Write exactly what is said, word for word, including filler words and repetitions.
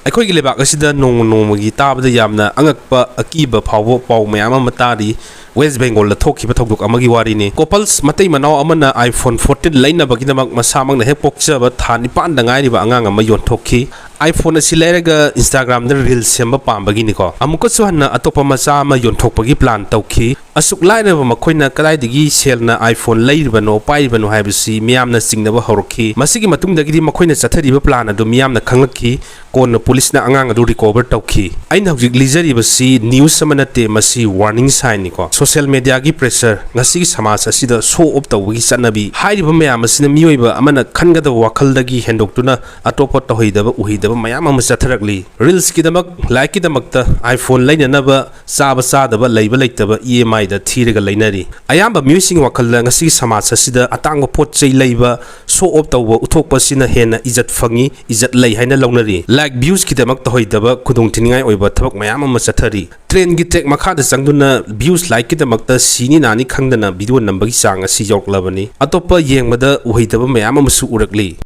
ꯑꯩꯈꯣꯏꯒꯤ ꯂꯩꯕꯥꯛ ꯑꯁꯤꯗ ꯅꯣꯡꯃ ꯅꯣꯡꯃꯒꯤ ꯇꯥꯕꯗ ꯌꯥꯝꯅ ꯑꯉꯛꯄ, ꯑꯀꯤꯕ ꯐꯥꯎꯕ ꯄꯥꯎ ꯃꯌꯥꯝ ꯑꯃ ꯇꯥꯔꯤ꯫ ꯋꯦꯁ ꯕꯦꯡꯒꯣꯜꯗ ꯊꯣꯛꯈꯤꯕ ꯊꯧꯗꯣꯛ ꯑꯃꯒꯤ ꯋꯥꯔꯤꯅꯤ꯫ ꯀꯣꯄꯜꯁ ꯃꯇꯩ ꯃꯅꯥꯎ ꯑꯃꯅ iPhone fourteen ꯂꯩꯅꯕꯒꯤꯗꯃꯛ ꯃꯁꯥꯃꯛꯅ ꯍꯦꯛ ꯄꯣꯛꯆꯕ ꯊꯥ ꯅꯤꯄꯥꯟꯗ ꯉꯥꯏꯔꯤꯕ ꯑꯉꯥꯡ ꯑꯃ ꯌꯣꯟꯊꯣꯛꯈꯤ꯫ iPhone ꯑꯁꯤ ꯂꯩꯔꯒ Instagram ꯗ reel ꯁꯦꯝꯕ ꯄꯥꯝꯕꯒꯤꯅꯤꯀꯣ꯫ ꯑꯃꯨꯛꯀꯁꯨ ꯍꯟꯅ ꯑꯇꯣꯞꯄ ꯃꯆꯥ ꯑꯃ ꯌꯣꯟꯊꯣꯛꯄꯒꯤ plan ꯇꯧꯈꯤ꯫ ꯑꯁꯨꯛ ꯂꯥꯏꯔꯕ ꯃꯈꯣꯏꯅ ꯀꯗꯥꯏꯗꯒꯤ ꯁꯦꯜꯅ iPhone ꯂꯩꯔꯤꯕꯅꯣ, ꯄꯥꯏꯔꯤꯕꯅꯣ ꯍꯥꯏꯕꯁꯤ ꯃꯤꯌꯥꯝꯅ ꯆꯤꯡꯅꯕ ꯍꯧꯔꯛꯈꯤ꯫ ꯃꯁꯤꯒꯤ ꯃꯇꯨꯡꯗꯒꯤꯗꯤ ꯃꯈꯣꯏꯅ ꯆꯠꯊꯔꯤꯕ plan ꯑꯗꯨ ꯃꯤꯌꯥꯝꯅ ꯈꯪꯂꯛꯈꯤ꯫ ꯀꯣꯟꯅ ꯄꯨꯂꯤꯁꯅ ꯑꯉꯥꯡ ꯑꯗꯨ recover ꯇꯧꯈꯤ꯫ ꯑꯩꯅ ꯍꯧꯖꯤꯛ ꯂꯤꯖꯔꯤꯕꯁꯤ news ꯑꯃ ꯅꯠꯇꯦ, ꯃꯁꯤ warning sign ꯅꯤꯀꯣ꯫ Social media ꯒꯤ pressure, ꯉꯁꯤꯒꯤ ꯁꯃꯥꯖ ꯑꯁꯤꯗ show off ꯇꯧꯕꯒꯤ ꯆꯠꯅꯕꯤ, ꯍꯥꯏꯔꯤꯕ ꯃꯌꯥꯝ ꯑꯁꯤꯅ ꯃꯤꯑꯣꯏꯕ ꯑꯃꯅ ꯈꯟꯒꯗꯕ ꯋꯥꯈꯜꯗꯒꯤ ꯍꯦꯟꯗꯣꯛꯇꯨꯅ ꯑꯇꯣꯞꯄ ꯇꯧꯍꯩꯗꯕ ꯎꯍꯩꯗꯕ ꯃꯌꯥꯝ ꯑꯃ ꯆꯠꯊꯔꯛꯂꯤ꯫ Reels ꯀꯤꯗꯃꯛ, like ꯀꯤꯗꯃꯛꯇ iPhone ꯂꯩꯅꯅꯕ ꯆꯥꯕ ꯆꯥꯗꯕ, ꯂꯩꯕ ꯂꯩꯇꯕ EMI ꯗ ꯊꯤꯔꯒ ꯂꯩꯅꯔꯤ꯫ ꯑꯌꯥꯝꯕ ꯃꯤꯑꯣꯏꯁꯤꯡꯒꯤ ꯋꯥꯈꯜꯗ ꯉꯁꯤꯒꯤ ꯁꯃꯥꯖ ꯑꯁꯤꯗ ꯑꯇꯥꯡꯕ ꯄꯣꯠ ꯆꯩ ꯂꯩꯕ, show off ꯇꯧꯕ, ꯎꯠꯊꯣꯛꯄ ꯑꯁꯤꯅ ꯍꯦꯟꯅ ꯏꯖꯠ ꯐꯪꯉꯤ, ꯏꯖꯠ ꯂꯩ ꯍꯥꯏꯅ ꯂꯧꯅꯔꯤ꯫ Like, views ꯀꯤꯗꯃꯛ ꯇꯧꯍꯩꯗꯕ, ꯈꯨꯗꯣꯡꯊꯤꯅꯤꯡꯉꯥꯏ ꯑꯣꯏꯕ ꯊꯕꯛ ꯃꯌꯥꯝ ꯑꯃ ꯆꯠꯊꯔꯤ꯫ Trend ꯒꯤ track ꯃꯈꯥꯗ ꯆꯪꯗꯨꯅ views, like ꯀꯤꯗꯃꯛꯇ ꯁꯤꯅꯤ ꯅꯥꯅꯤ ꯈꯪꯗꯅ video ꯅꯝꯕꯒꯤ ꯆꯥꯡ ꯑꯁꯤ ꯌꯧꯔꯛꯂꯕꯅꯤ꯫ ꯑꯇꯣꯞꯄ ꯌꯦꯡꯕꯗ ꯎꯍꯩꯗꯕ ꯃꯌꯥꯝ ꯑꯃꯁꯨ ꯎꯔꯛꯂꯤ꯫